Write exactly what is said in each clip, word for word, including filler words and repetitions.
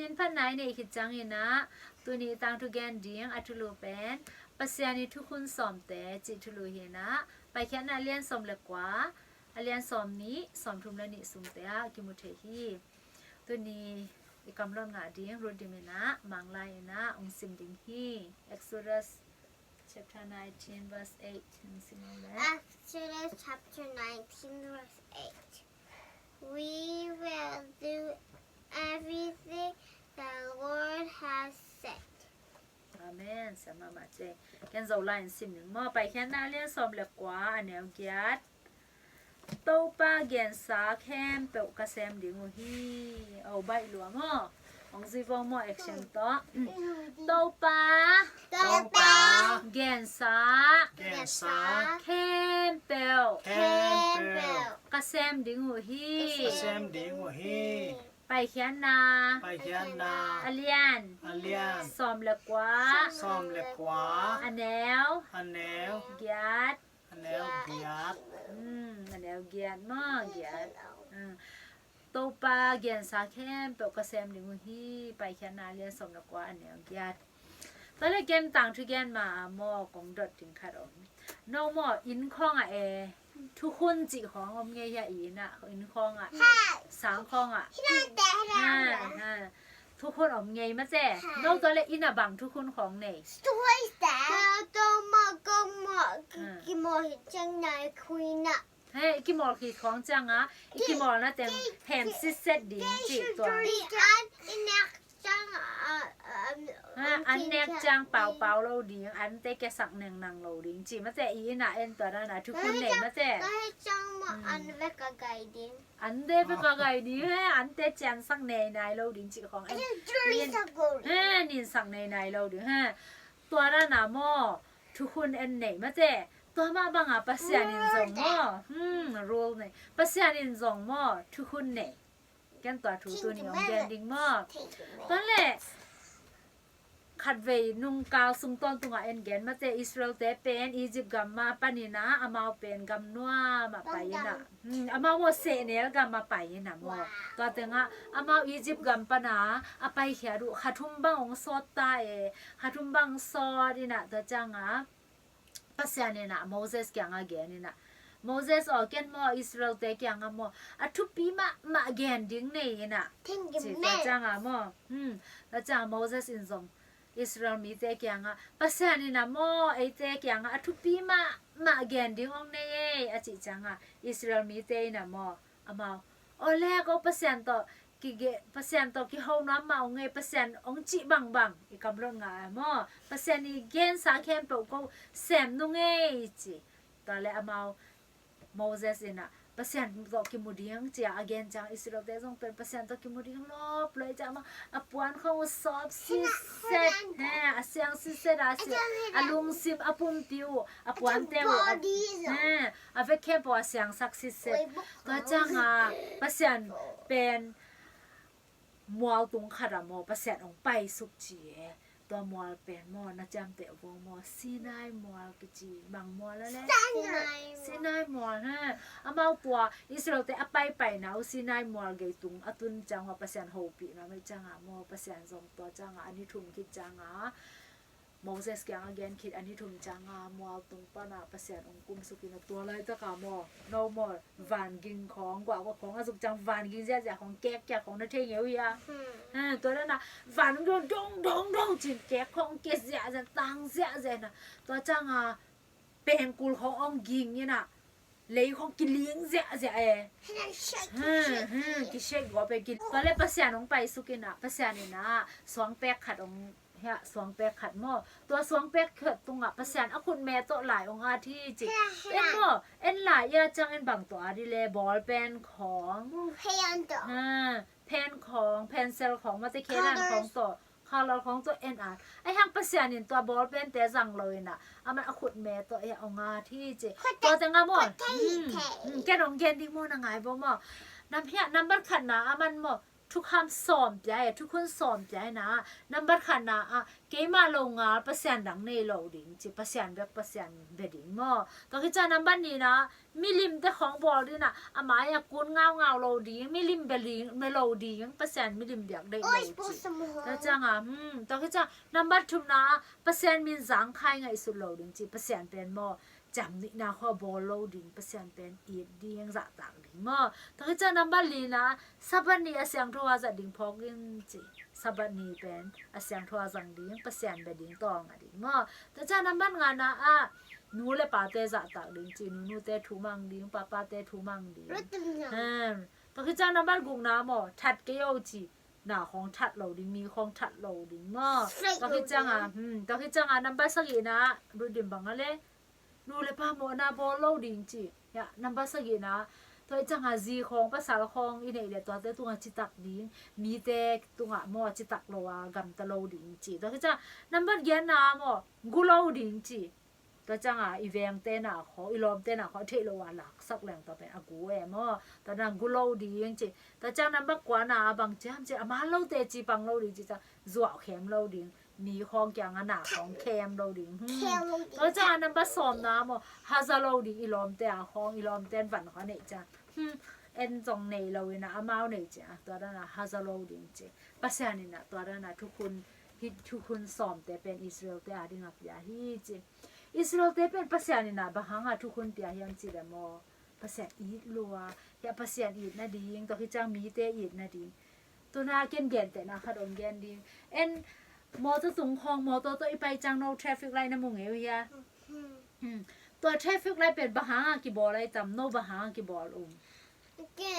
Min phatna i neih khit ciangin ah, tuni tangthu gen ding a thulu pen Pasian i thukhun sawmte cih thulu hi-in ah, Paikhiatna a lian sawm le kua, a lian sawm nih, sawm thum le nih sungte ah kimu thei hi. Tuni i kamlawh ngah ding Ruth Dim in ah, Mang Lai in ah hong sim ding hi. Exodus chapter nineteen, verse eight. Hong sim ding le. Exodus chapter nineteen, verse eight. We will do everything the Lord has said. Amen. Siam mahmah cei. Ken Zolai in sim ning maw. Paikhiatna a lian sawm le kua, a neu giat. Topa gensa khempeuh ka sem ding uh hi. Oh, baih lua maw. Hong zui vo maw, action tawh. Topa. Topa. Gensa. Gensa. Khempeuh. Khempeuh. Ka sem ding uh hi. Ka sem ding uh hi. Paikhiatna. Paikhiatna. A lian. A lian. Sawm le kua. Sawm le kua. A neu. A neu. Giat. A neu giat. Hmm, a neu giat maw, giat. Hmm. Topa gensa khempeuh ka sem ding uh hi, Paikhiatna a lian sawm le kua a neu giat. Tua le ken tangthu gen ma a maw, kong dot ding khat om. No maw, inn khawng ah e, thukhun cih khawng om ngei hia, i inn ah, inn khawng ah, sang khawng ah. Ha, ha. Thukhun om ngei ma ce. No tua le inn ah bang thukhun khawng nei. He, kimawl khit khawng ciang a, i kimawlna teng hem sitset ding cih tua. Ha, an nek ciang paupau lo ding, an te kiasak nengnang lo ding cih ma ce, i inn ah en tua dan a thukhun nei ma ce. An te bek a gai ding, he, an te ciansak neinai lo ding cih khawng en. He, ninsak neinai lo ding, he. Tua dan a maw, thukhun en nei ma ce. Tua mah bang a Pasian in zong maw. Hmm, rule nei. Pasian in zong maw, thukhun nei. Ken tua thu tuni hong gen ding maw. Tua le, khatvei nungkal sung tawntung ah en gen ma ce, Israel-te pen Egypt gam mah panin ah, amau pen gam nuam ah pai in ah. Hmm, amau maw sehnel gam ah pai in ah maw. Tua teng ah, amau Egypt gam pan a, a paikhiat uh, kha thum bang hong sawt ta e, kha thum bang sawt in ah, tua ciang a, Pasian in ah Moses kiang ah gen in ah, Moses aw, ken maw Israel-te kiang ah maw, a thupi mahmah gen ding nei in ah. Ci tua ciang a maw. Hmm, tua ciang a Moses in zong Israel mite kiang ah, Pasian in ah maw, eite kiang ah a thupi mahmah gen ding hong nei e, a cih ciang a, Israel mite in ah maw, amau, aw le, ko Pasian tawh kige, Pasian tawh kiho nuam mah ung ei, Pasian hong cih bangbang i kamlawh ngah a maw, Pasian i gensa khempeuh ko sem nung ei, ci. Tua le amau, Moses in ah Pasian tawh kimu ding ci a, a gen ciang Israel-te zong pen Pasian tawh kimu ding lawp lua i ciah maw, a puan khawng uh sawp sitset, he, a siang sitset a, a lungsim, a pumpi uh, a puante uh, a, he, a vek khempeuh a siangsak sitset. Tua ciang a Pasian pen mual tung khat ah maw, Pasian hong paisuk ci e. Tua mual pen maw, na ciamteh vo maw, Sinai mual kici, bang mual a le? Sinai mual. Sinai mual, he. Amau tua Israel-te a paipaina uh Sinai mual gei tung a tun ciang maw, Pasian hopihna mah ciang a maw, Pasian zong tua ciang a, a ni thum khit ciang a, Moses kiang a gen khit a ni thum ciang a, mual tung pan a Pasian hong kumsuk in a, tua laitak a maw, no maw, van ging khawng, guah guah khawng a zuk ciang van ging ziahziah khawng, kek kia khawng na thei ngei uh hia. Hmm. Ha, tua dan a van ging dong dong dong cin kek khawng kek ziahziah, tang ziahziah in a, tua ciang a pengkul khawng hong ging in a, lei khawng kiling ziahziah e. Hmm, hmm, kishek gawp e, ki, tua le Pasian hong paisuk in a, Pasian in a suangpek khat hong, hia, suangpek khat maw. Tua suangpek khat tungah Pasian a khutme tawh lai hong at hi ci. En maw, en lai ia ciang en bang tawh at hi le, bawlpen khawng. Pen tawh. Ha, pen khawng, pensel khawng, mate khedan khawng tawh. Khalal khawng tawh en at. Ahi hang Pasian in tua bawlpente zang lo in a, aman a khutme tawh hia hong at hi ci. Tua teng a maw. Hmm, hmm, ken hong gen ding maw, na ngai vo maw. Nam hia, nambat khatna aman maw, thukham sawm pia e, thukhun sawm pia e na, nambat khatna ah keimah lo ngal Pasian dang nei lo ding ci, Pasian bek Pasian bia ding maw. Tua khit ciang nambat nihna ah milimte khawng bawl ding a, a mai-ah kun ngaungau lo ding, milim bia ding, bia lo ding, Pasian milim biak deih lo ci. Tua ciang a, hmm, tua khit ciang nambat thumna ah Pasian min zangkhai ngaihsut lo ding ci, Pasian pen maw, ciamnuihna khawng bawl lo ding, Pasian pen it ding, zahtak ding maw. Tua khit ciang nambat lina, Sabbath ni a siangtho a zat ding phawk in ci, Sabbath ni pen a siangtho a zang ding, Pasian bia ding tawh ngah ding maw. Tua ciang nambat ngana ah nu le pate zahtak ding ci, nunute thumang ding, papate thumang ding. Hmm. Tua khit ciang nambat gukna maw, that kei o ci, na khawng that lo ding, mi khawng that lo ding maw. Tua khit ciang a, hmm, tua khit ciang a nambat sagihna, Ruth in bang a le, nu le pa mawhna bawl lo ding ci. Ya, nambat sagihna, tua khit ciang a zi khawng pasal khawng i neih leh tuate tungah citak ding, mite tungah maw citak lo a gamta lo ding ci. Tua khit ciang a nambat giatna maw, gu lo ding ci. Tua ciang a i vengte na khawng, i lawmte na khawng a theih loh a laksak leng tua pen a gu e maw. Tua na gu lo ding ci. Tua ciang nambat kuana a bang ci hiam ci, a man lote ci pang lo ding ci ciang zuah khem lo ding, mi khawng kiangah na khawng khem lo ding. Hmm. Tua ciang a nambat sawmna maw, haza lo ding, i lawmte a khawng, i lawmte in van khawng a neih ciang, hmm, en zong nei lo in a, amau nei ciang, tua dan a haza lo ding ci. Pasian in a tua dan a thukhun, hih thukhun sawmte pen Israelte a ding a pia hi ci. Israelte pen Pasian in a bang hang a thukhun pia hiam ci leh maw, Pasian it lua, hiah Pasian it nading, tua khit ciang mite it nading. Tuna ken gentehna khat ong gen ding. En, mawtaw tung khawng, mawtaw tawh i pai ciang no traffic light na mu ngei uh hia? Hmm. Tua traffic light pen bang hang a kibawl ai tam, no bang hang a kibawl um? Ke,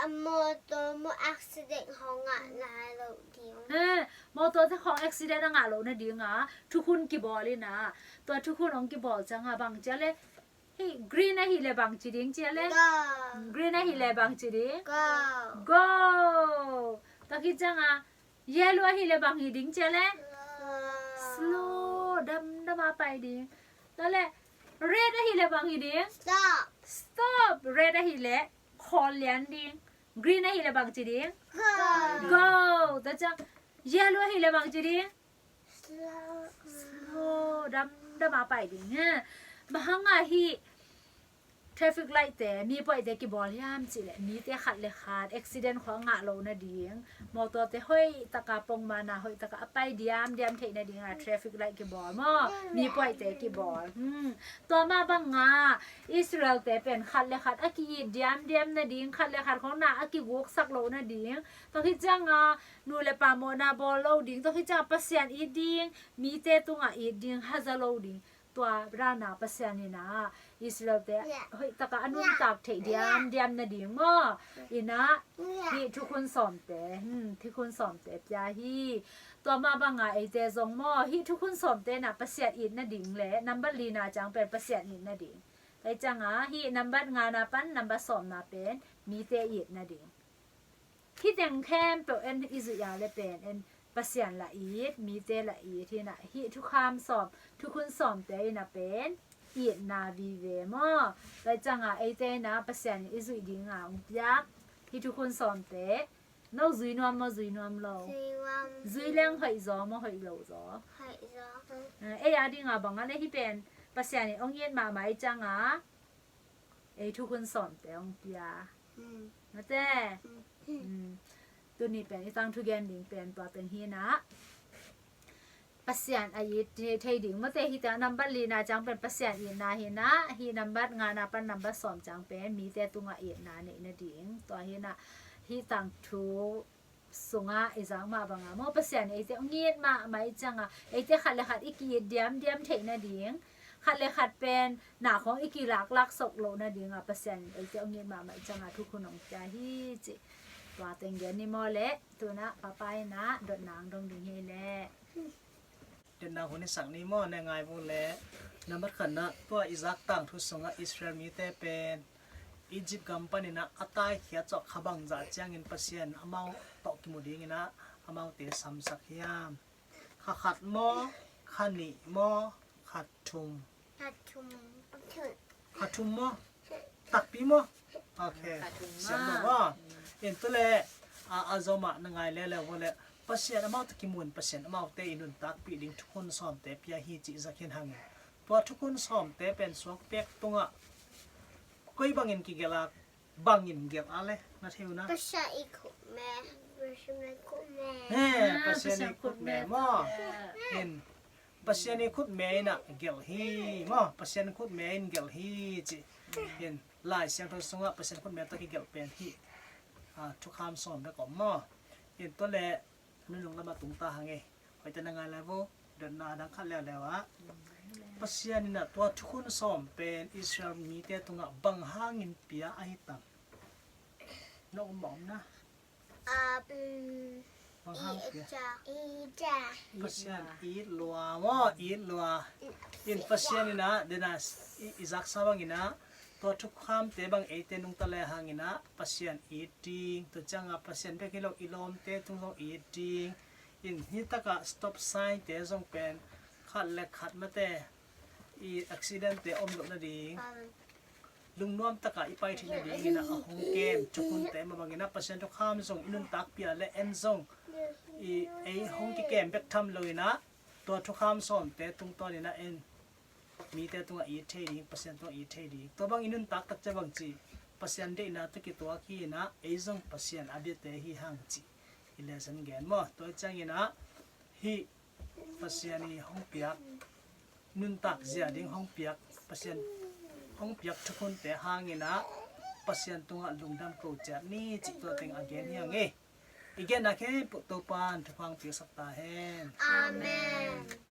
a mawtaw maw accident khawng ngah lai lo ding. Eh, mawtawte khawng accident a ngah loh nading a thukhun kibawl in a, tua thukhun ong kibawl ciang a bang ci a le, hih green ahih leh bang ci ding ci a le? Go. Green ahih leh bang ci ding? Go. Go. Tua khit ciang a yellow ahih leh bang hi ding ci a le? Slow. Slow, damdam a pai ding. Tua leh red ahih leh bang hi ding? Stop. Stop. Red ahih leh khawl lian ding. Green ahih leh bang ci ding? Go. Go. Tua ciang yellow ahih leh bang ci ding? Slow. Slow, damdam a pai ding, ha. Bang hang a hih traffic light te, mi puaite kibawl hiam cih leh mite khat le khat accident khawng a ngah loh nading, mawtawte hoih taka pongmawkna, hoih taka a pai diamdiam theih nading a traffic light kibawl maw, mi puaite kibawl. Hmm. Tua mah bang a Israelte pen khat le khat a ki-it diamdiam nading, khat le khat khawng na a kiguksak loh nading, tua khit ciang a nu le pa mawhna bawl lo ding, tua khit ciang a Pasian it ding, mite tungah it ding, haza lo ding. Tua dan a Pasian in a Israelte hoih taka a nuntak theih diamdiam nading maw, in a hih thukhun sawmte, hmm, thukhun sawmte pia hi. Tua mah bang a eite zong maw, hih thukhun sawmte na Pasian it nading le nambat lina ciang pen Pasian it nading. Tua ciang a hih nambat ngana pan nambat sawmna pen mite it nading. Hih teng khempeuh en i zuih a le pen en Pasian lah it, mite lah it, hi na, hih thukham sawm, thukhun sawmte in a pen itna vive maw. Tua ciang a eite in a Pasian in i zuih ding a ong piak hih thukhun sawmte, no zui nuam maw, zui nuam lo? Zui nuam. Zui leng hoih zaw maw, hoih lo zaw? Hoih zaw. Eh, ei a ding a bang a le hih pen Pasian in ong it mahmah i ciang a ei thukhun sawmte ong pia. Hmm. Mate. Hmm. Hmm. Tuni pen i tangthu gen ding pen tua teng hi na. Pasian a it thei, thei ding mate, hih teng nambat lina ciang pen Pasian itna hi na, hih nambat ngana pan nambat sawm ciang pen mite tungah itna neih nading. Tua hi na, hih tangthu sungah i zak mah bang a maw, Pasian in eite ong it mahmah i ciang a, eite khat le khat i ki-it diamdiam theih nading, khat le khat pen na khawng i kilaklak sok loh nading a Pasian in eite ong it mahmah i ciang a thukhun ong pia hi ci. Tua teng gen ni maw le, tuna Papa in a dotna ong dong ding hi le. Dotna hun i sak ni maw, ne ngai vua le. Nambat khatna, tua i zak tangthu sungah Israel mite pen Egypt gam panin a taikhia cawk kha bangzah ciangin Pasian amau tawh kimu dingin a amaute samsak hiam? Kha khat maw, kha nih maw, kha thum? Kha thum. Kha thum maw? Takpi maw? Ok. Kha thum maw? Siam lo maw? In tu le, A, a zomah na ngai lele vawleh Pasian amau tawh kimun, Pasian amaute i nuntakpih ding thukhun sawmte pia hi cih zak hin hangin, tua thukhun sawmte pen suang pek tungah koi bangin kigelh a, bangin gelh a le na thei uh na. Pasian i khutme. Pasian i khutme. He, Pasian i khutme maw? In Pasian i khutme in ah gelh hi maw? Pasian khutme in gelh hi ci. In Lai Siangtho sungah Pasian khutme tawh kigelh pen hi. A, thukham sawm bek om maw? In tua le nunung lamah tung ta hang e. Hoihte na ngai lai vo. Dotna a dang khat leuleu ah, Pasian in ah tua thukhun sawm pen Israel mite tungah bang hangin pia ahi tam? Na um mah om na. Bang hang pia? Pasian it lua maw, it lua. In Pasian in ah dena i, i zaksa bangin ah tua thukhamte bang eite nungta le hangin ah Pasian it ding, tua ciangah Pasian bek hi lo i lawmte tung zong it ding. In hi takah stop sign te zong pen khat le khat mate i accident te om loh nading, lungnuam takah i pai theih nadingin ah a hong kem thukhunte mah bangin ah Pasian thukham zong i nuntakpih a le en zong i ei hong kikem bek tham loin ah tua thukham sawmte tungtawnin ah en mite tungah it thei ding, Pasian tungah it thei ding. Tua bang i nuntak tak ciang bang ci, Pasian deihna tawh kituak hi in ah ei zong Pasian a biate hi hang ci i lesson gen maw? Tua ciangin ah hih Pasian i hong piak nuntak zia ding hong piak, Pasian hong piak thukhunte hangin ah Pasian tungah lungdam ko ciat ni cih tua teng a gen hi hang e. I genna khempeuh Topa'n thupha hong piaksak ta hen. Amen.